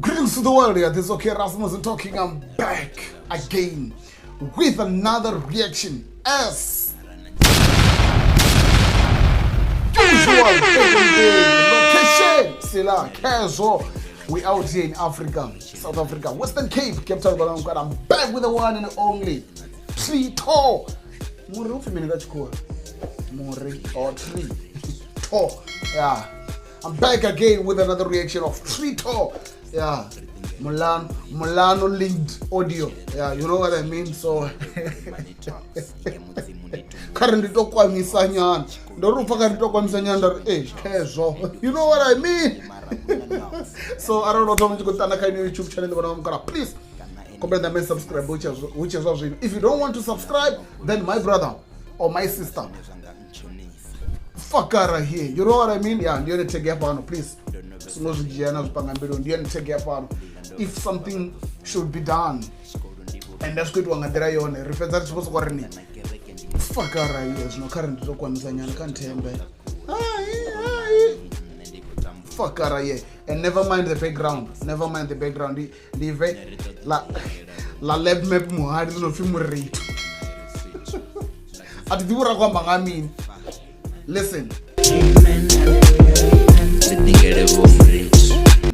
Greetings to the world. Yeah, this is okay Rasmus and talking. I'm back again with another reaction. As usual, location, Sila, Kezo. We out here in Africa, South Africa, Western Cape, Cape Town. But I'm back with the one and only Tree Tall. Muri upfi mini nga tshikhuwa? Muri or tree. Tall. Yeah. I'm back again with another reaction of Tree Tall. Yeah. Mulan Mulano linked audio. Yeah, you know what I mean? So kha ri ndi to kwamisa nyana ndo ri upfa kha ri to kwamisa nyana nda ri eh khezwo you know what I mean so arali u thoma tshi khou tana kha ino youtube channel vhona mukala please comment and subscribe hu tshe zwa zwino if you don't want to subscribe then my brother or my sister fuck out of here you know what I mean yeah ndi yone tag ya fhano please songo zwi dzhia na zwi panga mbiluni ndi yone tag ya fhano if something should be done and a zwi khou itiwa nga nḓila yone ri fhedza ri tshi vho sokou ri ni fuck out of here zwino kha ri ndi to kwamisa nyana kha nthembe fuck out of here and never mind the background never mind the background ndi bve la la lab map muhali ḽi no pfi muritho a thi ḓivhi uri a khou amba nga mini listen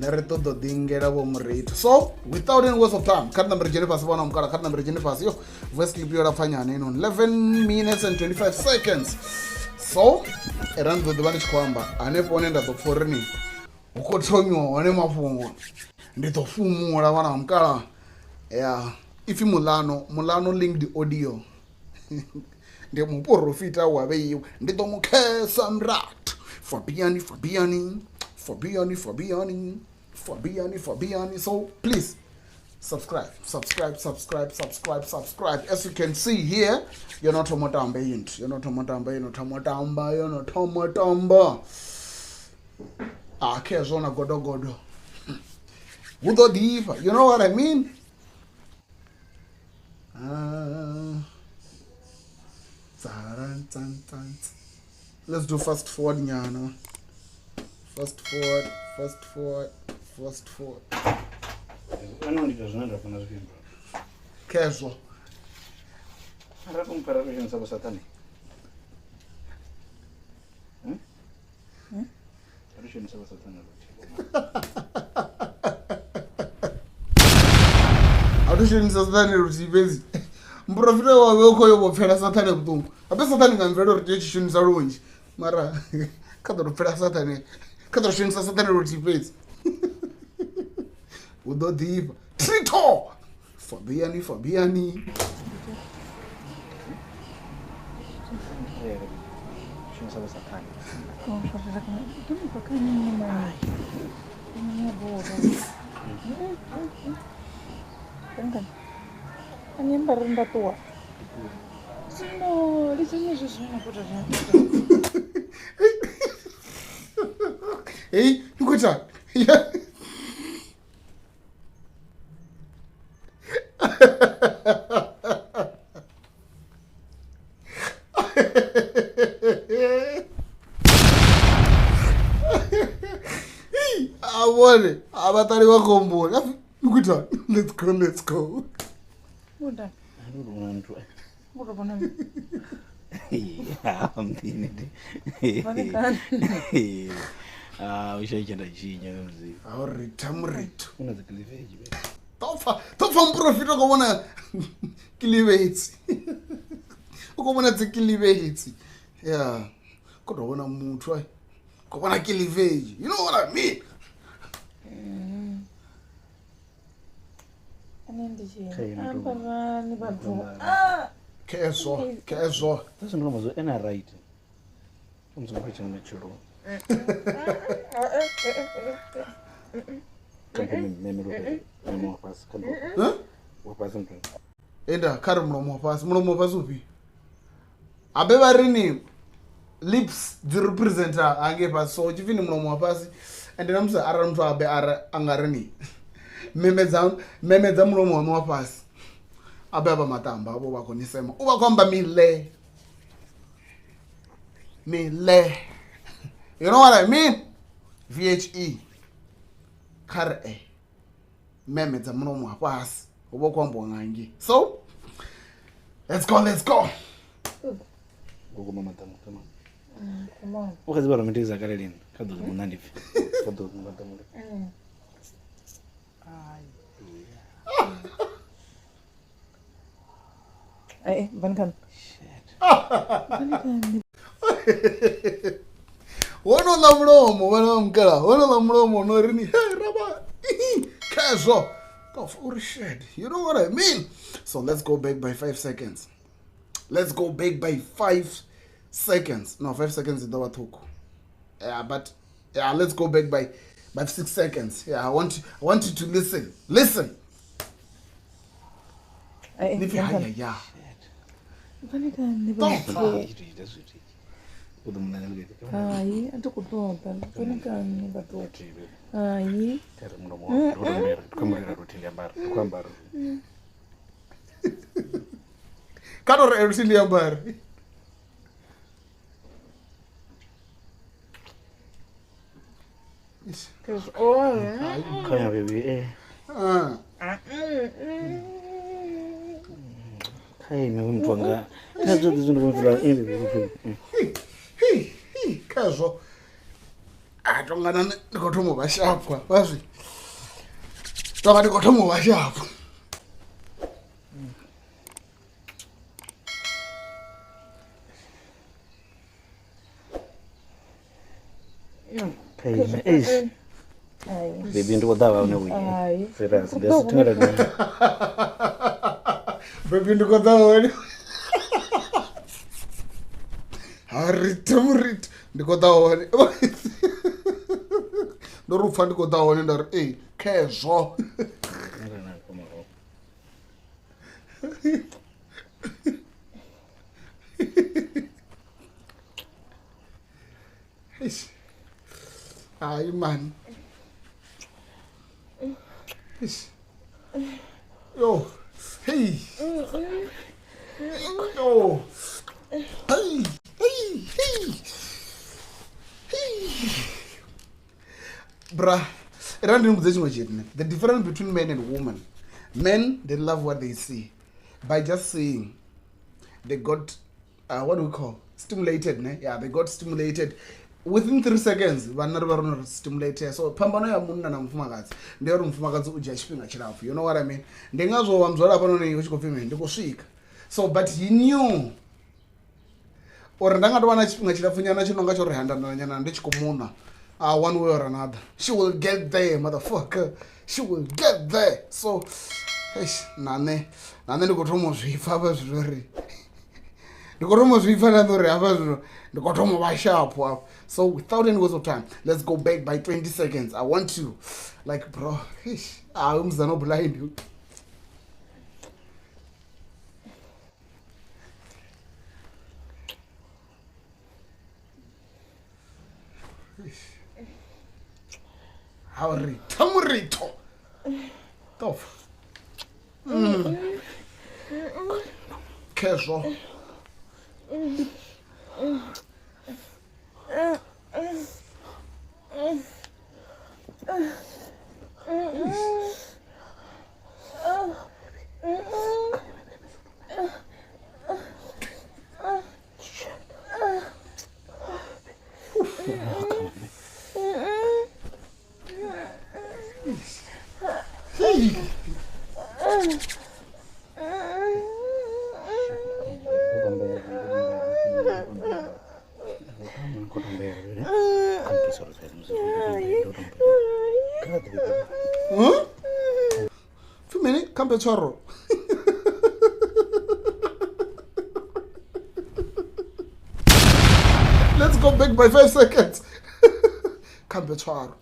nṋe ri ṱoḓo ḓingela vho muritho so without any waste of time kha ri nambe ri dzhene fhasi vhona mukala kha ri nambe ri dzhene fhasi yo voice clip yo lapfa nyana inoni 11 minutes and 25 seconds so era ndi ḓo ḓivha ndi tshi khou amba hanefho hone nda ḓo pfha uri ni hu khou thomiwa hone mafhungo ndi ḓo fhumula vhana vha mukala ya ipfi mulano mulano linked audio ndi muporofita wa vheiwe ndi ḓo mu khesa mrathu fabiani fabiani fabiani fabiani fabiani fabiani so please subscribe subscribe subscribe subscribe subscribe as you can see here yo no thoma u tamba iyi nthu yo no thoma u tamba yo no thoma u tamba yo no thoma u tamba ah khezwo na godogodo hu ḓo ḓifha you know what I mean let's do fast forward nyana fast forward fast forward fast forward anondiita zvine ndafuna zvimba khezwo arakumupara kushandisa kusatani A thu shumisa sathane luthihi fhedzi muporofita wawe u khou yo vho pfela sathane vhuṱungu habe sathane nga mvelo ri tea u tshi shumisa lunzhi mara kha ḓo to pfela sathane kha ḓo shumisa sathane luthihi fhedzi hu ḓo ḓifha trito fabiani fabiani Hey, ni khou itani? A vhone a vhaṱali vha khomboni ni khou itani let's go let's go ritha muritho topfa topfa muprofita u khou vhona kilivhetsi u khou vhona dzikilivhetsi ya khou tou vhona muthu ai khou vhona kilivheji you know what I mean khezwo khezwo ena right musi kho tshena matshelo enda kha ri mulomo wa fhasi mulomo wa fhasi ufhio habe vha ri ni lips dzi representa hangei fhasi so tshipfi ni mulomo wa fhasi ende na musi arali muthu abe a nga ri ni memedza memedza mulomo waṋu wa fhasi abe avha maṱamba avho vha khou ni sema u vha khou amba mile mile you know what I mean? VHE kha ri e meme dza mulomo wa fhasi hu vha hu khou ambiwa nga ngei. So let's go, let's go. Gogoma maḓamu kama. U kha ḓi vha romantic dza kale lini kha ḓo muṋa ndi pfi kha ḓo maḓamu. Ai, bani kan. Wonoḽa mulomo vhana vha mukala, wonoḽa mulomo no ri ni hey raba khezwo uri shit, you know what I mean. So let's go back by 5 seconds. Let's go back by 5 seconds. No, 5 seconds i ḓo vha ṱhukhu. Yeah, but yeah, let's go back by 6 seconds. Yeah, I want you to listen. Listen. Ai, Ni pfi bani kan. haya ya. Bani kan ni Stop. vhathu. U ḓo muṋa ndi pfi. Hai, a thi khou ṱoḓa. Bani kan ni vhathu. Hai. Tere mulomo wa ndo tombera ndi khou ambarela luthihi ndi ambara ndi khou ambara. Kha to ri luthihi ndi ambare. Khanya baby eh. Ah. Kha ime we muthu wanga. Kha zwoṱhe zwine ndo mfula eh baby. Hi, hi, khezwo. A tonga na nṋe ndi khou thoma u vha shapwa, vha zwi. Tonga ndi khou thoma u vha shapwa. Kha ime eh. Hai. Baby ndi khou ḓa vha hone we. Hai. Serious ndi si thingela ndi. Baby ndi khou ḓa hone. Ha ri thamrit ndi khou ḓa hone. Ndo ri u pfa ndi khou ḓa hone nda ri ee khezwo. Eish. Hayi man. Eish. Yo. Hey. Yo. Hey. Hey. Hey. Hey. Bra, ra ndi mbudze tshiṅwe tshithu ne. The difference between men and women. Men, they love what they see. By just seeing, they got what do we call stimulated ne? Yeah, they got stimulated within 3 seconds. Vhanna ri vha ro no stimulated. So phambano ya munna na mufumakadzi ndi ya uri mufumakadzi u dzhia tshifhinga tshilapfhu, you know what I mean. Ndi ngazwo wa muzwala hafhanoni hu tshi khou pfhi mini ndi khou swika. So but he knew uri nda nga tou vha na tshifhinga tshilapfhu nyana tshi nonga tsho ri handana nyana ndi tshi khou muṋa one way or another, she will get there, motherfucker, she will get there. So eish, na nṋe ndi khou thoma u zwi pfa hafha zwithu uri ndi khou thoma u zwi pfa na nṋe uri hafha zwino ndi khou thoma u vha sharp hafha. So without any waste of time, let's go back by 20 seconds. I want to, like, bro, eish, ah, umzana blind. Ha ri thamuritho. Tof. Khezwo. Huh? Fimene, kambe tshwaro. Let's go back by 5 seconds. Kambe tshwaro.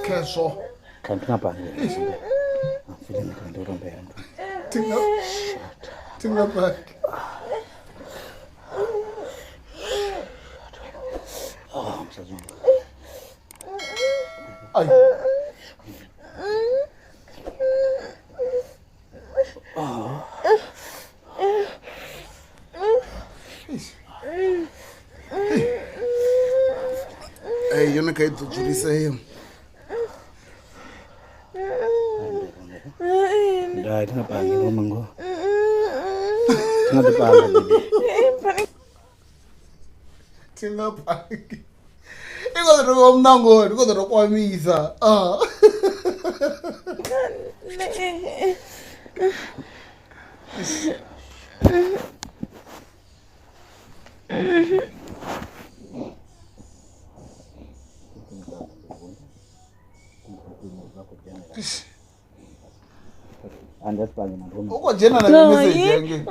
Khezwo. Tinga back. Ai. Ee, yone kha i ḓo dzulisea. Nda thi nga pangi ro mango. Thi nga ḓi panga baby. Thi nga pangi. I khou ḓo tou vha muṋangoni, i khou ḓo tou kwamisa. Ah. Andasipangi na U khou dzhena na mimesedzhi hangei.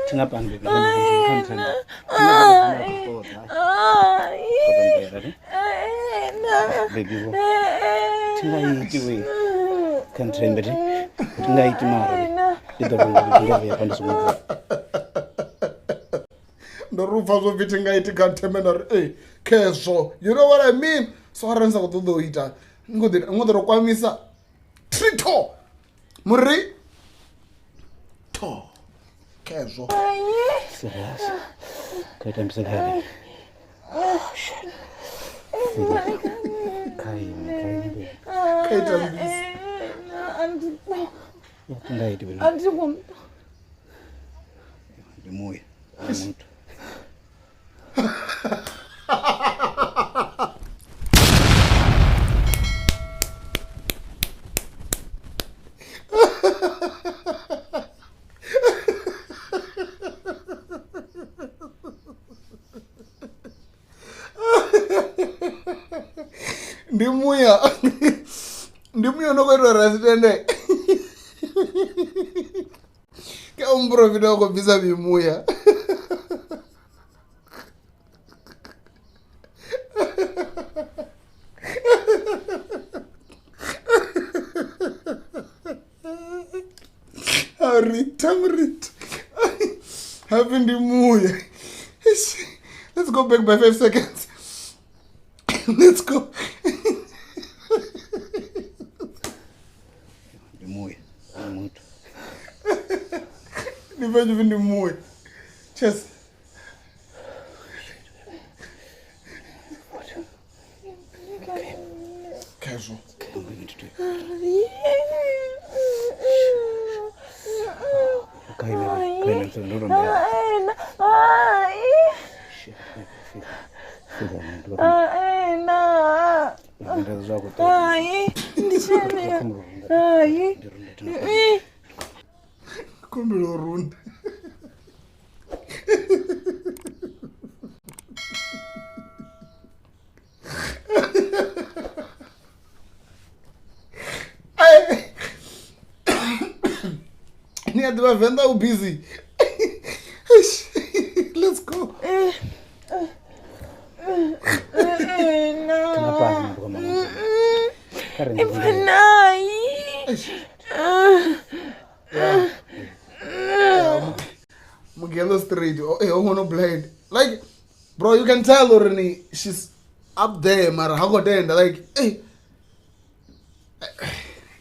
Thi nga pangi baby. Baby wo. Thi nga iti we. Kha nthembe thi. Thi nga iti mara. Ndi ḓo runga ndi nga vhuya pa ndi songo bva. Ndo ri u pfa zwo pfi thi nga iti kha nthembe nda ri ee khezwo, you know what I mean. So arali ni sa khou ṱoḓa u ita ni khou ḓi tou kwamisa trito muri to khezwo. Serious. Kha itambise kha ri. Kha ime, kha ime baby. Kha itambise. Ya thi nga iti baby. Ndi muya. Ndi muthu. Ndi muya. Ndi muya no khou ita uri a si tende. Ke o muporofita u khou bvisa mimuya. Rita Rita. Happy ndi muya. Let's go back by 5 seconds. Let's go. Ndi muya. Ndi muthu. Ndi pfa tshipfi ndi muya. Cheers. Khezwo. Kha ime, kha ime ndo rombela. Khumbelo u runda. Ni a ḓivha Venḓa u busy. Let's go. Mugelo straight. Oh, hey, oh, no blade. Like, bro, you can tell already she's up there, mara ha go tenda. Like, hey,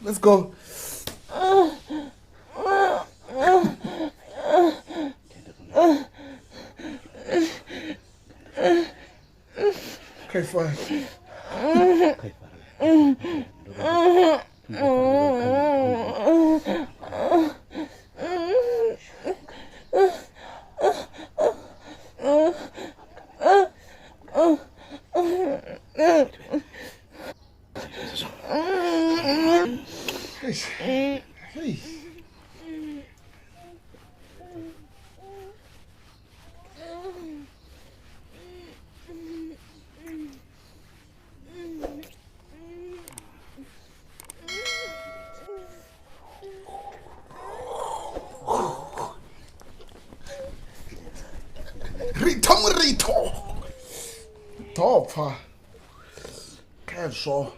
let's go. Okay, fine. Hey. Rito Rito. Topfa. Khezwo.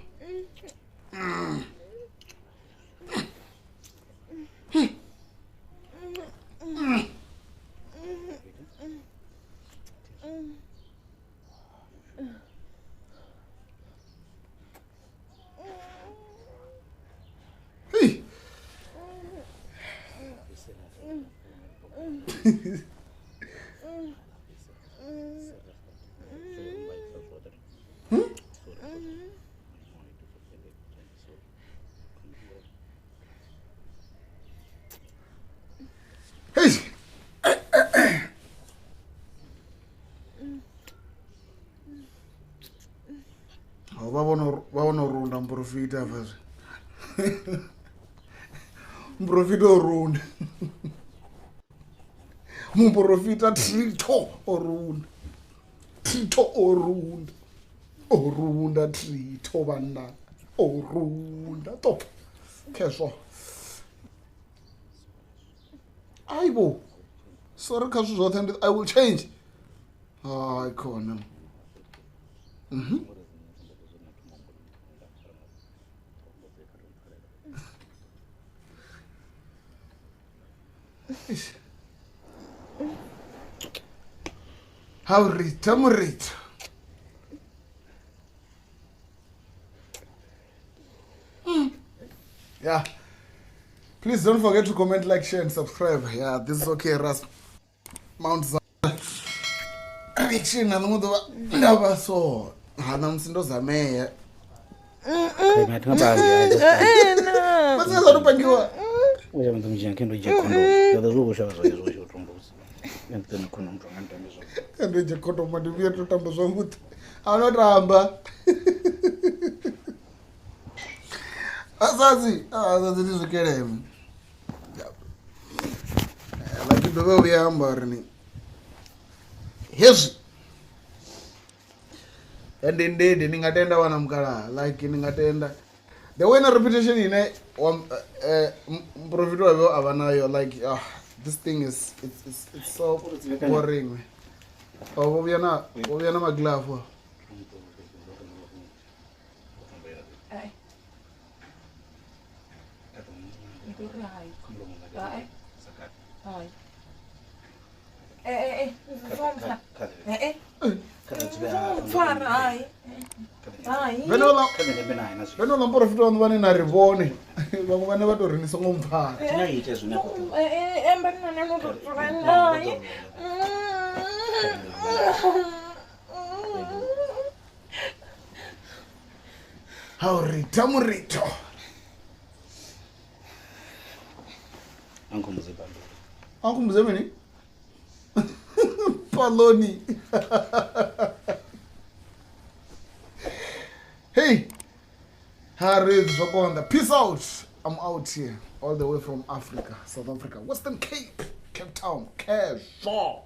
Hey. Vha vhono vha vhono runda muporofita hafha zwi muporofita o runda muporofita trito o runda trito o runda o runda trito vhanna o runda top khezwo aibo sorry kha zwithu zwoṱhe i will change hayi khona mhm ha u ritha muritha Yeah. Please don't forget to comment, like, share, and subscribe. Yeah, this is okay, Ras. Mount Reaction na ḽiṅwe ḓuvha nda vha so ha ṋamusi ndo zamea vha to pangiwa ndo dzhia khondomo ndi vhuya to tamba zwavhuḓi a no tamba asadzi asadzi ndi zwikeleme like dovhe vhuya amba uri ni hezwi ende ndede ni nga tenda wana mukalaha like ni nga tenda the way na reputation ine wa muprofita wavho a vha nayo like this thing is it's so boring. Oh, vho vhuya na vho vhuya na magilafu. Ai. Ndi uri hai. Hai. Hai. Eh eh eh, Eh eh. Pfara hai. Hai. Vheno ḽa muporofita waṋu vhane na ri vhone vhaṅwe vhane vha tou ri ni songo mpfara. Eh eh emba nna no to hai. Ha u ritha muritho. Ankhumbuze mini? Paloni. Hey. Harry Zwakonda. Peace out. I'm out here all the way from Africa, South Africa, Western Cape, Cape Town, Kesho.